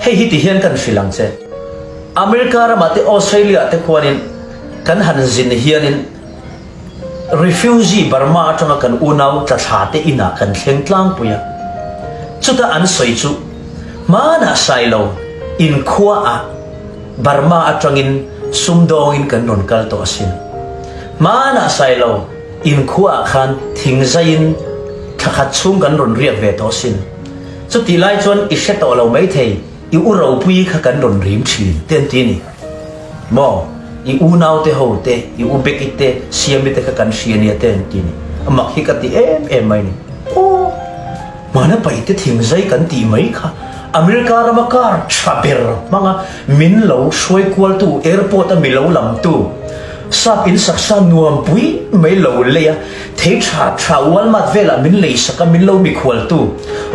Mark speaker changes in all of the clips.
Speaker 1: Hei hi ti hian kan hrilh ang che. America ramah te Australia ah te khuanin kan han zin hianin refugee Burma atanga kan unau tlathla te inah kan thleng tlangpui a. Chuta an sawi chu hmanah Sailo inkhua ah Burma atangin sumdawngin kan rawn kal tawh asin. Hmanah Sailo inkhua ah khan thingzaiin thla khat chhung kan rawn riak ve tawh asin. Chutih lai chuan i hre tawh lo maithei, i u ropui kha kan rawn rim thin te an ti a ni. Maw? I unau te ho te, i u Becky te, Siami te kha kan hria nia te an ti a ni. A mak hi ka ti em em mai a ni. Aw! Hmana paite thingzai kan tih mai kha America rama car tha ber hmanga min lo hruai kualtu, airport a mi lo lamtu, sap in saksa nuam pui mai lo lei a, Thei tha tha Walmart velah min lei sak a, min lo mikhualtu,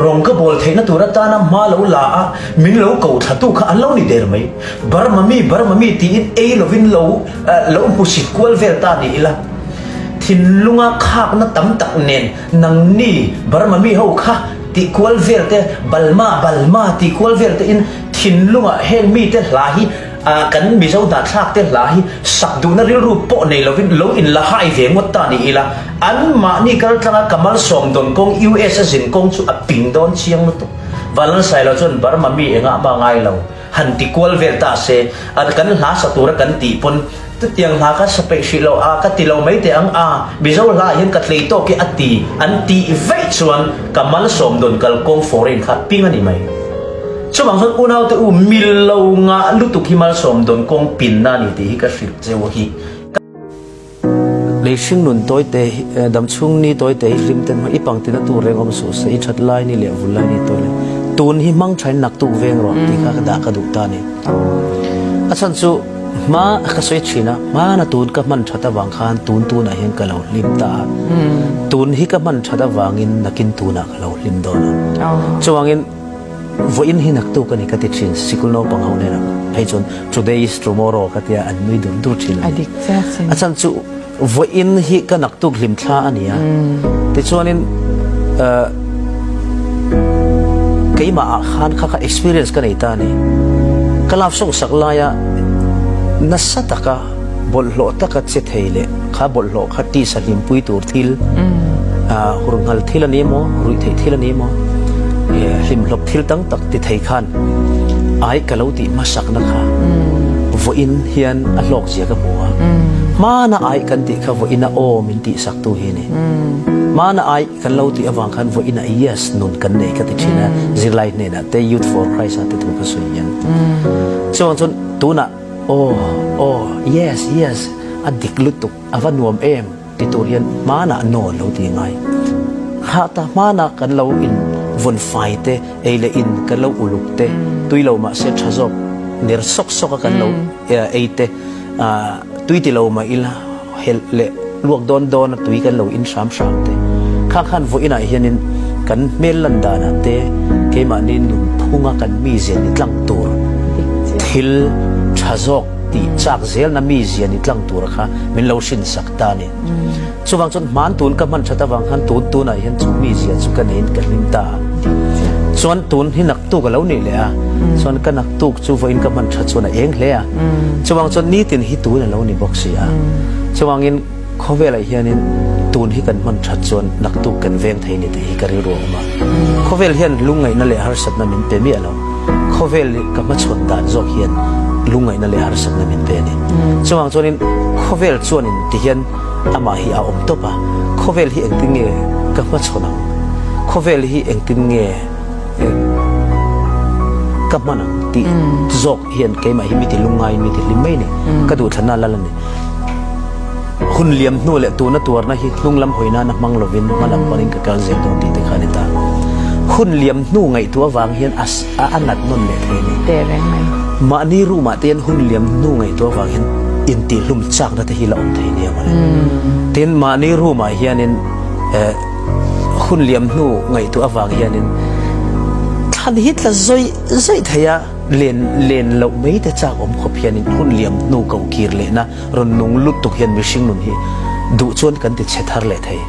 Speaker 1: rawng ka bawl theihna tur atana hma lo la a, min lo ko thlatu kha an lo ni der mai. Burma mi, Burma mi tiin ei lovin lo lo hmusit kual vel ta ni ila. Thinlunga khakna tam tak nen nangni Burma mi ho kha tih kual vel te, Balma, Balma tih kual vel te in thinlunga heng mite hla hi A kan Mizo hnahthlak te hla hi sak duhna rilru pawh nei lovin lo in la hai ve ngawt ta ni ila, an mahni kal tlanga ka malsawm dawn kawng US a zin kawng chu a ping dawn chiang lutuk. Vanlalsailo chuan Burma mi engah mah ngai lo, han ti kual vel ta se, a kan hla sa tura kan tih pawn chutiang hla kha sa peih hrih lo a ka ti lo mai teh ang a, Mizo hla ah hian ka tlei tawk i a ti an tih vaih chuan ka malsawm dawn kal kawng foreign kha ping a ni mai. Chuvang chuan unaute u mil lo ngah lutuk hi malsawm dawn kawng pinna a ni tih hi ka hrilh cheu hi. Lei hring nun tawite hi damchhung ni tawite hi hlim ten hmang i pangtina tur reng awm suh se i that lai ni leh vul lai ni tawi leh tun hi hmang thain naktuk veng rawh tih kha ka dah ka duh ta a ni. A chhan chu hma ka sawi thin a, hmana tun ka hman that avang khan tun tunah hian ka lo hlim ta a, tun hi ka hman that avangin nakin tunah ka lo hlim dawn a. Chuvangin Vawiin hi naktuk a ni ka ti thin, sikul naupang ho hnenah phei chuan today is tomorrow ka tia an nui dur dur thin a ni. A chhan chu vawiin hi ka naktuk hlim thla a ni a, tichuanin keimah ah khan kha kha experience ka nei ta a ni. Ka love song sak laia nasa taka Bawlhhlawh taka che thei leh kha bawlhhlawh kha tisa hlimpui tur thil, hurnghal thil a ni emaw, ruihtheih thil a ni emaw, hlimhlawp thil tam tak ti thei khan ai ka lo tih hmasakna kha vawiin hian a hlawkzia ka hmu a. Hmana ai kan tih kha vawiina aw min tihsaktu hi a ni. Hmana ai kan lo tih avang khan vawiina yes nun kan nei ka ti thin a, zirlai hnenah te Youth for Christ ah te thu ka sawi hian. Chuvang chuan tunah Aw, aw, yes, yes, a dik lutuk, a va nuam em ti tur hian hmanah no an lo ti ngai. Hahta hmanah kan lo in vawn fai te, ei leh in kan lo uluk te, tui lo mahse tha zawk ner sawk sawk a kan lo ei te, tui ti lo mah ila helh leh luak dawn dawn a tui kan lo in hram hram te. Kha khan vawiinah hianin kan hmel lan danah te keimahni nunphunga kan mizia ni tlang tur thil tha zawk tih chak zelna mizia ni tlang tura kha min lo hrinsak ta a ni. Chuvang chuan hman tun ka hman that avang khan tun tunah hian chu mizia chu ka neiin ka hlim ta a. Chuan tun hi naktuk a lo nih leh a, chuan ka naktuk chu vawiin ka hman that chuan a eng hle a. Chuvang chuan nitin hi tun a lo ni bawk si a. Chuvangin khawvelah hianin tun hi kan hman that chuan naktuk kan veng thei ni tih hi ka rilru a awm a. Khawvel hian lungngaihna leh harsatna min pe miah lo. Khawvel ka hmachhawn dan zawk hian lungngaihna leh harsatna min pe a ni. Chuvang chuanin khawvel chuanin tihian amah hi a awm tawp a. Khawvel hi engtin nge ka hmachhawn ang? Khawvel hi engtin nge ka hman ang tih zawk hian keimah hi mi ti lungngaiin mi ti hlim mai a ni. Ka duhthlanna lal a ni. Hun liam hnu leh tuna tuarna hi hnung lam hawi nana hmang lovin hma lam panin ka kal zel dawn tih te kha a ni ta. Hun liam hnu ngaihtuah avang hian a a nat nawn leh thei a ni.
Speaker 2: Tehreng mai.
Speaker 1: Mahni room ah te hian hun liam hnu ngaihtuah avang hian intihhlum chakna te hi la awm thei nia mawle. Tin, mahni room ah hianin eh hun liam hnu ngaihtuah avang hianin thlan hi tla zawih zawih thei a. Len len loh mai te chak awm khawp hianin hun liam hnu ko kir lehna rawn nung lutuk hian mihring nun hi duh chuan kan ti chhe thar leh thei.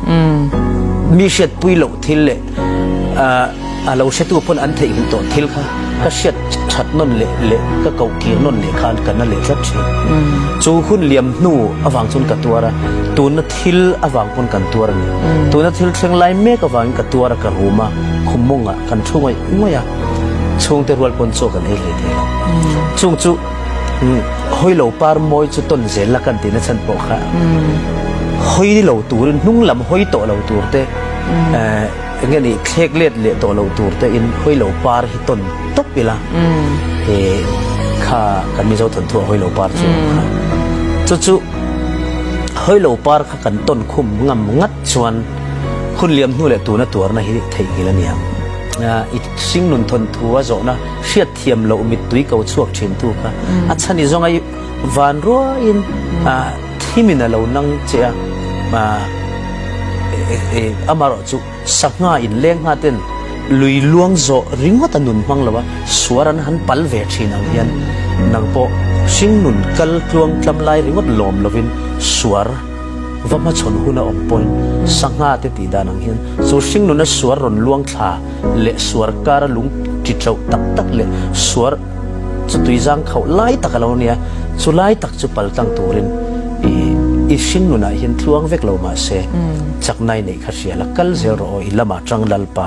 Speaker 1: Mi hriatpui loh thil leh a lo hretu pawn an theihnghilh tawh thil kha ka hriat. That nawn leh leh ka koh kir nawn leh khan ka na leh tlat thin. Chu hun liam hnu avang chuan ka tuar a, tuna thil avang pawn kan tuar a ni. Tuna thil thleng lai mek avangin ka tuar a, ka rum a, khum mawngah kan thu ngawih ngawih a, chhungte rual pawn chaw kan ei hlei thei lo. Chung chu hawi lo par mawi chu tawn zel la kan tihna chhan pawh kha hawi lo turin hnung lam hawi tawh lo tur te, Eng nge ni thlek let leh tawh loh tur te in hawi lo par hi tawn tawp ila he kha kan Mizo thawnthu ah hawi lo par chu kha chu chu hawi lo par kha kan tawn khum ngam ngat chuan hun liam hnu leh tuna tuarna hi theihnghilh a ni ang. I hringnun thawnthu a zawhna hriat thiam loh mittui ko chhuak thin tu kha a chhan i zawnga i van ruaiin Thimin a lo nang che a, amaherawh chu sangha in leng ngha ten lui luang zawh ringawt a nun hmang lo a, suar an han pal ve thin ang hian nang pawh hringnun kal tluang tlam lai ringawt lawm lovin suar va hmachhawn hun a awm pawhin sangha te tih dan ang hian chu hringnuna suar rawn luang thla leh suar kara lung ti teuh tak tak leh suar Chu tuizang khauh lai tak a lo nia, chu lai tak chu pal tlang turin i i hringnunah hian tluang vek lo mahse chaknai neih kha hria la, kal zel rawh aw i lamah tang Lalpa.